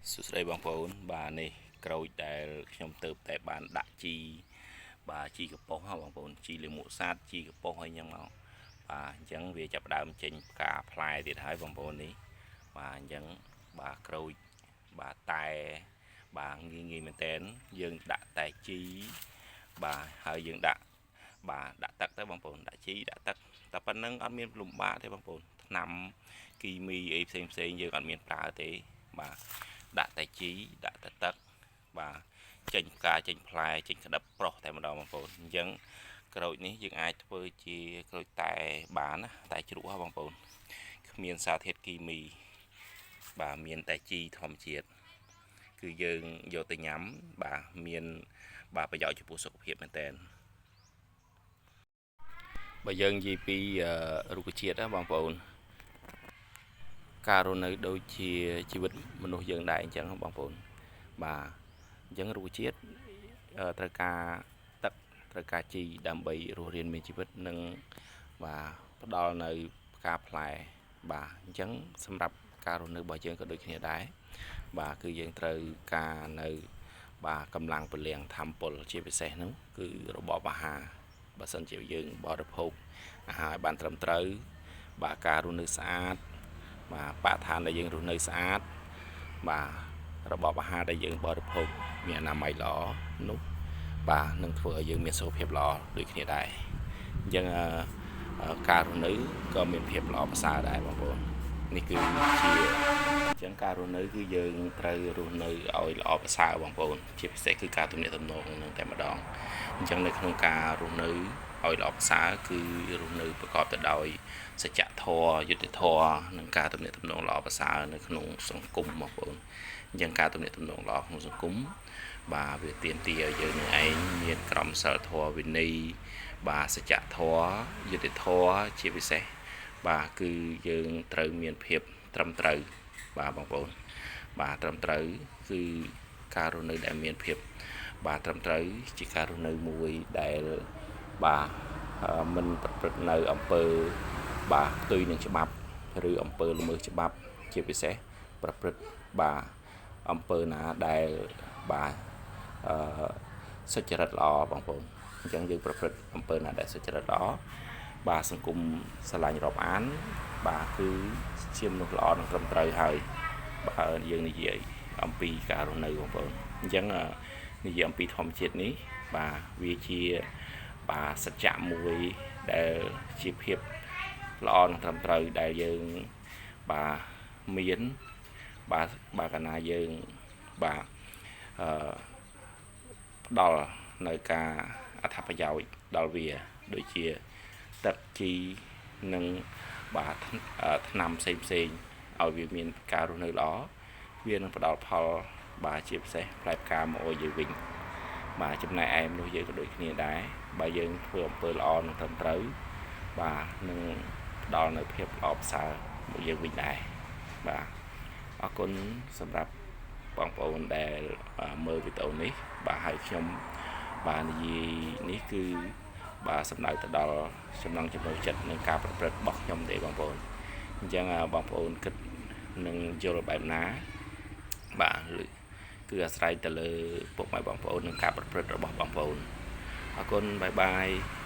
សួស្តីបងប្អូនបាទនេះក្រូចដែលខ្ញុំទៅតែបានដាក់ជីបាទជីកប៉ុសហ៎បងប្អូនជីលាមកសត្វជីកប៉ុសអីចឹងមកបាទអញ្ចឹងវាចាប់ផ្ដើមចេញផ្កាផ្លែទៀតហើយបងប្អូននេះបាទអញ្ចឹងបាទក្រូចបាទតែបាទងាយងាយមែនតែនយើងដាក់តែជីបាទហើយយើងដាក់បាទដាក់ទឹកទៅបងប្អូនដាក់ជីដាក់ទឹកតែប៉ុណ្្នឹងអត់មានលំបាកទេបងប្អូនថ្នាំគីមីអីផ្សេងផ្សេងយើងអត់មានប្រើទេបាទដាក់តែជីដាក់តែទឹកបាទចេញផ្កាចេញផ្លែចេញក្តឹបប្រុសតែម្ដងបងប្អូនអញ្ចឹងក្រូចនេះយើងអាចធ្វើជាក្រូចតែបានណាតែជ្រក់ហ៎បងប្អូនគ្មានសារធាតុគីមីបាទមានតែជីធម្មជាតិគឺយើងយកទៅញ៉ាំបាទមានបាទប្រយោជន៍ចំពោះសុខភាពមែនតើបើយើងនិយាយពីរុក្ខជាតិណាបងប្អូនការរស់នៅដូចជាជីវិតមនុស្សយើងដែរអញ្ចឹងបងប្អូនបាទអញ្ចឹងរុក្ខជាតិត្រូវការទឹកត្រូវការជីដើម្បីរស់រានមានជីវិតនិងបាទផ្ដល់នៅផ្កាផ្លែបាទអញ្ចឹងសម្រាប់ការរស់នៅរបស់យើងក៏ដូចគ្នាដែរបាទគឺយើងត្រូវការនៅបាទកម្លាំងពលៀងធម្មពលជាពិសេសហ្នឹងគឺរបបអាហារបើសិនជាយើងបរិភោគអាហារឲ្យបានត្រឹមត្រូវបាទការរស់នៅស្អាតបាទបរិស្ថានដែលយើងរស់នៅស្អាតបាទរបបអាហារដែលយើងបរិភោគមានអនាម័យល្អនោះបាទនឹងធ្វើឲ្យយើងមានសុខភាពល្អដូចគ្នាដែរអញ្ចឹងការរស់នៅក៏មានភាពល្អប្រសើរដែរបងប្អូននេះគឺជាអញ្ចឹងការរស់នៅគឺយើងត្រូវរស់នៅឲ្យល្អប្រសើរបងប្អូនជាពិសេសគឺការទំនាក់ទំនងនឹងតែម្ដងអញ្ចឹងនៅក្នុងការរស់នៅឲ្យល្អប្រសើរគឺរស់នៅប្រកបទៅដោយសច្ចធម៌យុត្តិធម៌និងការទំនាក់ទំនងល្អប្រសើរនៅក្នុងសង្គមបងប្អូនអញ្ចឹងការទំនាក់ទំនងល្អក្នុងសង្គមបាទវាទាមទារឲ្យយើងនឹងឯងមានក្រមសីលធម៌វិន័យបាទសច្ចធម៌យុត្តិធម៌ជាពិសេសបាទគឺយើងត្រូវមានភាពត្រឹមត្រូវបាទបងប្អូនបាទត្រឹមត្រូវគឺការរស់នៅដែលមានភាពបាទត្រឹមត្រូវជាការរស់នៅមួយដែលបាទមិនប្រព្រឹត្តនៅអំពើបាទផ្ទុយនឹងច្បាប់ឬអំពើល្មើសច្បាប់ជាពិសេសប្រព្រឹត្តបាទអំពើណាដែលបាទអឺសុចរិតល្អបងប្អូនអញ្ចឹងយើងប្រព្រឹត្តអំពើណាដែលសុចរិតល្អបាទសង្គមស្រឡាញ់រាប់អានបាទគឺជាមនុស្សល្អនិងត្រឹមត្រូវហើយបើយើងនិយាយអំពីការរស់នៅបងប្អូនអញ្ចឹងនិយាយអំពីធម្មជាតិនេះបាទវាជាបាទសច្ចៈមួយដែលជាភាពល្អនិងត្រឹមត្រូវដែលយើងបាទមានបាទបើកាលណាយើងបាទអឺផ្ដល់នៅការអត្ថប្រយោជន៍ដល់វាដូចជាទឹកជីនិងបាទថ្នាំផ្សេងផ្សេងឲ្យវាមានការរស់នៅល្អវានឹងផ្ដល់ផលបាទជាពិសេសផ្លែផ្កាមកឲ្យយើងវិញបាទចំណែកឯមនុស្សយើងក៏ដូចគ្នាដែរបើយើងធ្វើអំពើល្អនិងត្រឹមត្រូវបាទនឹងផ្ដល់នៅភាពល្អប្រសើរមកយើងវិញដែរបាទអរគុណសម្រាប់បងប្អូនដែលមើលវីដេអូនេះបាទហើយខ្ញុំបាទនិយាយនេះគឺបាទសំដៅទៅដល់ចំណង់ចំណូលចិត្តនិងការប្រព្រឹត្តរបស់ខ្ញុំទេបងប្អូនអញ្ចឹងបងប្អូនគិតនឹងយល់បែបណាបាទគឺអាស្រ័យទៅលើពុកម៉ែបងប្អូននិងការប្រព្រឹត្តរបស់បងប្អូនអរគុណ bye bye.